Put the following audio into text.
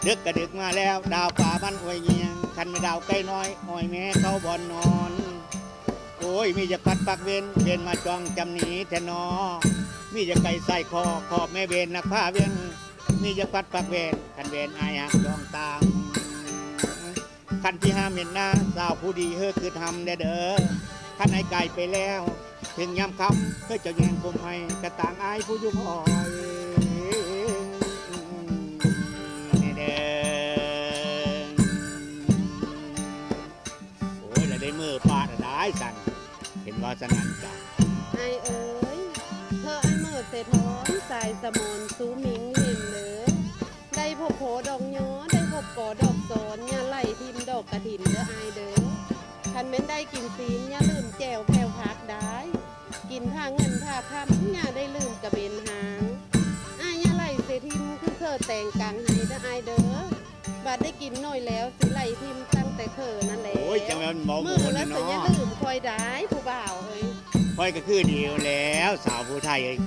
ດຶກກະດຶກມາແລ້ວ ດາວຟ້າມັນອວຍງຽງ ຄັນແມ່ນດາວໄກ່ນ້ອຍ ອ້ອຍແມ່ເຂົ້າບ່ອນນອນ. ໂອ້ຍ ມີຈັກພັດປັກເວັນ ເວັນມາຈ້ອງຈຳໜີແທ້ນໍ ມີຈັກໄກ່ສາຍຄໍ ຂອບແມ່ເວັນນັກພາເວັນ ມີຈັກພັດປັກເວັນ ຄັນເວັນອ້າຍຮັກຈ້ອງຕາມ. ຄັນທີ່ຫາເມັນນາ ສາວຜູ້ດີເຮີຄຶດຮຳແດ່ເດີ ຄັນອ້າຍກາຍໄປແລ້ວ ເຖິງຍາມຄ່ຳ ເຮີເຈົ້າແຍງກົມໃຫ້ ກະຕ່າງອ້າຍຜູ້ຢູ່ຄອຍແດ່ເດີ. ໂອ້ຍ ລະໄດ້ມື້ປາດລະໄດ້ຊັ້ນ ເຫັນວ່າຊັ້ນນັ້ນກະ ອ້າຍເອີຍ ເຮີອ້າຍເມີເສທອນ ສາຍສະໝອນ ຊູມິງເຫັນເດີ ໄດ້ພົບໂພດອກຍໍ ໄດ້ພົບກໍດອກຊອນ ຢ່າໄຫຼຖິ້ມດອກກະຖິນເດີອ້າຍເດີ ຄັນແມ່ນໄດ້ກິນຊີ້ນ ຢ່າລືມແຈ່ວແຈ່ວຜັກໄດ້ ກິນຖ້າເງິນຖ້າຄຳ ຢ່າໄດ້ລືມກະເບັນຫາງ ອ້າຍຢ່າໄຫຼເສຖິ້ມ ຄືເຄີແຕງກາງໄຮເດີອ້າຍເດີ ບາດໄດ້ກິນໜ້ອຍແລ້ວ ຊິໄຫຼຖິ້ມຕັ້ງແຕ່ເຄີນັ້ນແຫຼະ ໂອ້ຍ ຈັ່ງແມ່ນເວົ້າ ມື້ລະ ເນາະ ຊິຢ່າລືມຂ້ອຍໄດ້ຜູ້ບ່າວເອີຍ ຂ້ອຍກະຄືດຽວແລ້ວ ສາວຜູ້ໄທເອີຍ.